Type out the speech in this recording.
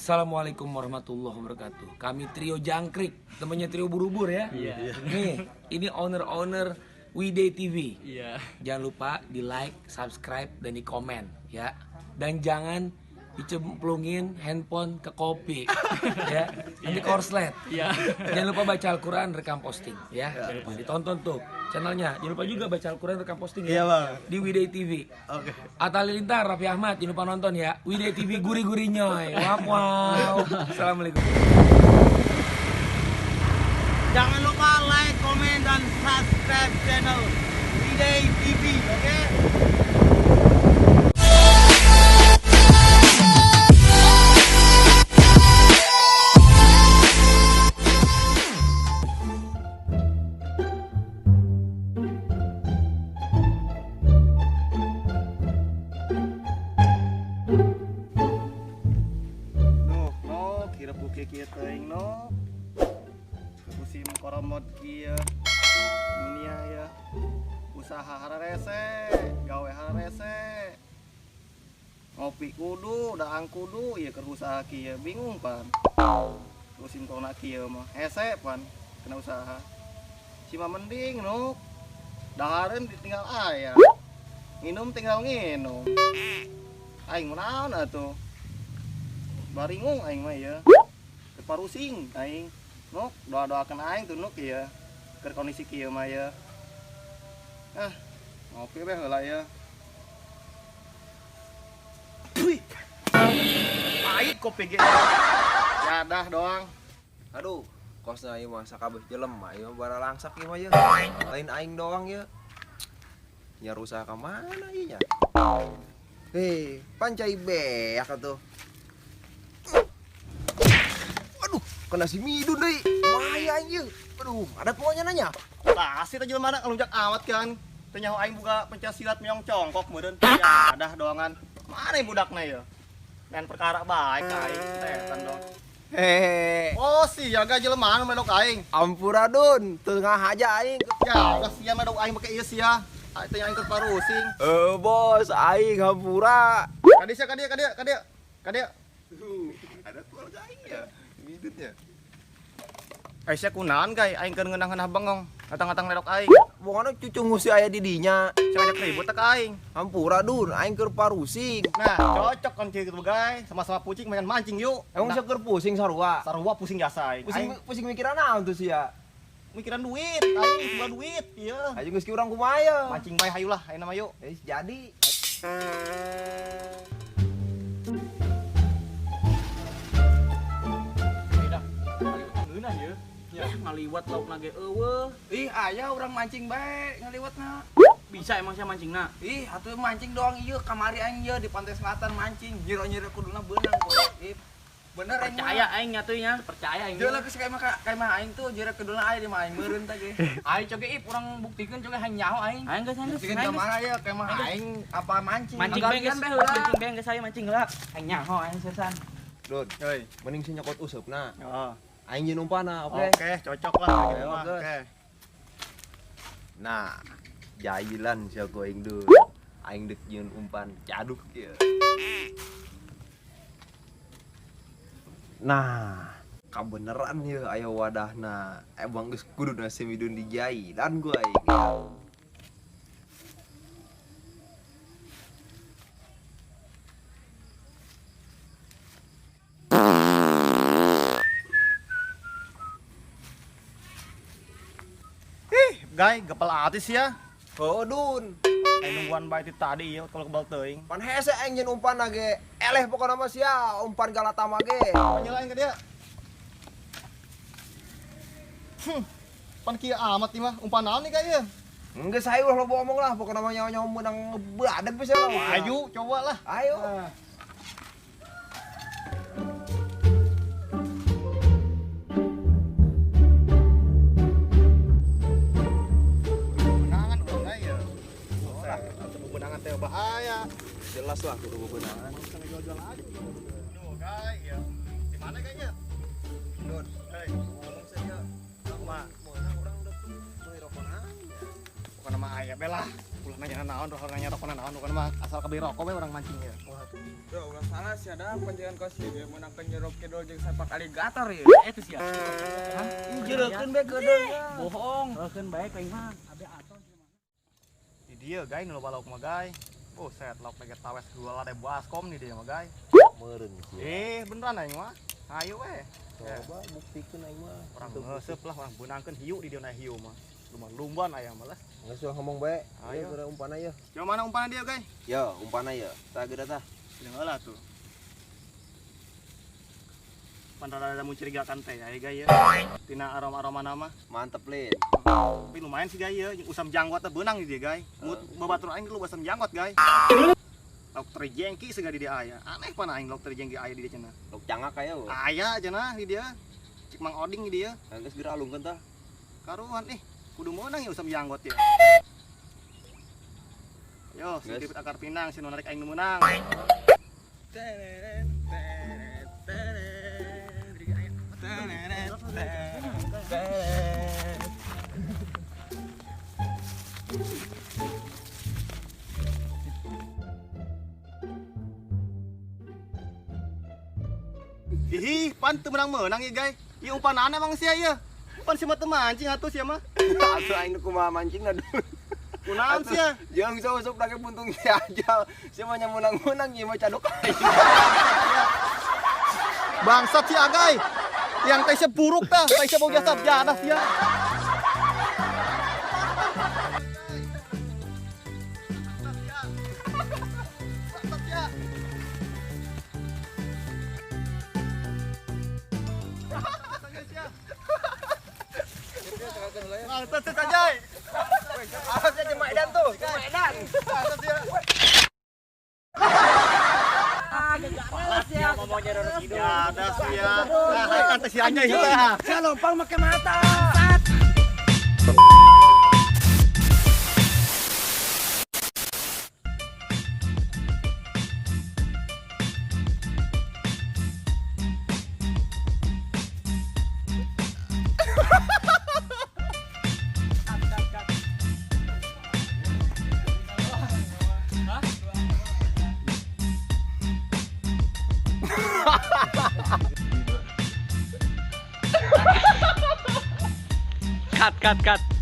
Assalamualaikum warahmatullahi wabarakatuh. Kami Trio Jangkrik, temannya Trio Burubur ya. Iya. Nih, ini owner-owner Widay TV. Iya. Jangan lupa di like, subscribe, dan di komen ya. Dan jangan dicemplungin handphone ke kopi ya. Nanti korslet. Iya. Jangan lupa baca Al-Quran, rekam posting ya. Jangan lupa ditonton tuh channelnya. Jangan lupa juga baca Al-Quran, rekam posting ya. Iya, Bang. Di Widay TV. Oke. Atta Halilintar, Raffi Ahmad, jangan lupa nonton ya. Widay TV gurih-gurih nyoy. Wow, wow. Assalamualaikum. Jangan lupa like, komen, dan subscribe channel Widay TV, oke? Nuh, no, kira buke kieu teuing no. Musim koromot kieu dunia ya. Usaha hararese, gawe hararese. Ngopi kudu, daang kudu, ieu keur usaha kieu bingung pan. Musim corona kieu mah hese pan kena usaha. Cima mending nuk. Dahareun ditinggal aya. Nginum tinggal nginum. Aing mah naon atuh. Baringung aing mah ieu. Parusing aing. Nuk, doa-doakan aing tuh nuk ieu. Keur kondisi kieu mah ieu. Ah, ngopi beh heula ieu. Wih. Pahit kopi ge. Yadah doang. Aduh, kosna ieu mah sakabeh jelema ieu mah bara langsak ieu mah ieu. Lain aing doang ieu. Nyar usaha ka mana ieu nya? Hei, pancai beak atuh. Aduh, kena si Midun deui. Bahaya aing ieu. Aduh, ada pokoknya nanya. Pasti teh jelema na ngalunjak amat kan. Teu nyaho aing boga pencak silat meong congkok meureun. Yadah doangan. Mana ieu budakna ieu? Main perkara bae ka aing setan dong. Hehehe. Oh, sia ga jelema anu medok aing. Ampura Dun, teu ngahaja aing. Ya, udah sia medok aing make ieu sia. Aing teh aing keur parusing. Eh, bos, aing hampura. Ka dieu sia, ka dieu, ka dieu, ka dieu. Ka dieu. Ada keluarga aing ya, Midunnya. Ai sia kunaon guy, aing keur ngeunah-ngeunah bengong, ngatang-ngatang ledok aing. Pokoknya cucu ngusi aya di dinya. Sia ngajak ribut teh ka aing. Hampura Dun, aing keur parusing. Nah, cocok kan gitu guy, sama-sama pusing main mancing yuk. Emang sia keur pusing sarua? Sarua pusing jasa aing. Pusing Aing pusing mikiran naon tuh sia? mikiran duit, aing cuma duit, iya. Ayo geus ki urang kumaha ye? Mancing bae hayu lah, ayeuna mah yuk. Eh, jadi. Ngeunah ye. Ya, ngaliwat laukna ge eueuh. Ih, aya urang mancing bae ngaliwatna. Bisa emang sia mancingna? Ih, atuh mancing doang ieu kamari aing ieu di pantai selatan mancing. Nyiro-nyiro kuduna beunang kok. Ih, bener aing mah. Percaya aing nya tuh nya, percaya aing. Jeung geus kayak mah kayak mah aing tuh jero kuduna aya di mah aing meureun teh ge. Aing coge ip urang buktikeun coge hayang nyaho aing. Aing geus aing geus. Buktikan ka mana ya kayak mah aing apa mancing. Mancing bae geus, Gantian bae heula. mancing bae geus aing mancing heula. Hayang nyaho aing seriusan. Dun, Hei. mending sia nyokot useupna. Heeh. Aing jeung umpana, oke? Oke, cocok lah gitu Ayo, mah. geus. Oke. Nah, jailan sia ku aing Dun. Aing deuk nyieun umpan caduk ieu. Nah, kabeneran ieu aya wadahna. Emang geus kuduna si Midun dijailan ku aing. Ih, guy, gepel atis ya. Oh, Dun. Aing nungguan bae ti tadi ieu kalau kebal teuing. Pan hese aing nyieun umpan ge. Eleh pokona mah sia umpan galatama ge. Penyelain ke dia. Pan kieu amat ieu mah, umpan naon nih ka ieu? Geus hayu lah loba omong lah pokona mah nyawa-nyawa meunang ngebadag bisa lah. Ayo, coba lah. Ayo. Benangan urang aya. Lah, benangan teh bahaya. Jelas lah kudu bebenangan. Jual-jual aja. Duh, guy, ya. Di mana kayaknya? Dun, Hei, ngomong saja. Kumaha? Meunang urang deuk meuli rokok naon ya. Bukan nama aya be lah. Ulah Nanya naon, rokok nanya rokok naon, bukan mah asal kebeli rokok we orang mancing ya. Tuh, ulah salah sih ada panjangan kos ieu meunangkeun jeruk kidul jeung sepak aligator ieu. Itu sia. Hah? Jereukeun bae keudul. Bohong. Reukeun bae ku aing mah. Abe aton. Di dieu gay nu loba lauk mah gay. Buset, lauk lagi tawes gula lade baskom di dieu mah gay. Meureun sia. Beneran aing mah. Ayo we. Coba buktikeun aing mah. Orang ngeuseup lah, orang beunangkeun hiu di dieu na hiu mah. Lumban-lumban aya mah lah. Geus ulah ngomong bae. Ayo. Ayo urang umpan aya. Jauh mana umpan dia, gay? Yo, umpan aya. Tah geura tah. Heula tuh. Pan rada mencurigakan teh aya gay ya. Tina aroma-aroma nama. Mantep lin. Tapi lumayan sih gay ya, jeung usam janggot teh beunang di dia gay. Mut babatur aing dulu usam janggot gay. Lauk terjengki sega di dia aya. Aneh pan aing lauk terjengki aya di dia cenah. Lauk cangak aya we. Aya cenah di dia. Cik Mang Oding di dia. Geus geura alungkeun tah. Karuan kudu meunang ya usam janggot ya. Yo, si Geus. Bibit akar pinang si nu narik aing nu meunang. Ih, pan teu meunang-meunang ieu, gay. Ieu umpanana emang sia ieu. Pan sia mah teu mancing atuh sia mah. Atuh aing nu kumaha mancingna dulu. Kunaon sia? Jeung usap lagi puntung si ajal. Sia mah menang-menang ieu mah cadok aing. Bangsat si Agay. Yang teh sia buruk tah, teh sia bau jasa jadah sia. Bangsat si Ajay. Alasnya ke Medan tuh, ke Medan. Bangsat sia. Jadah sia. Nah, kan teh si Anjay heula. Sia lompang make mata. Cut, cut, cut.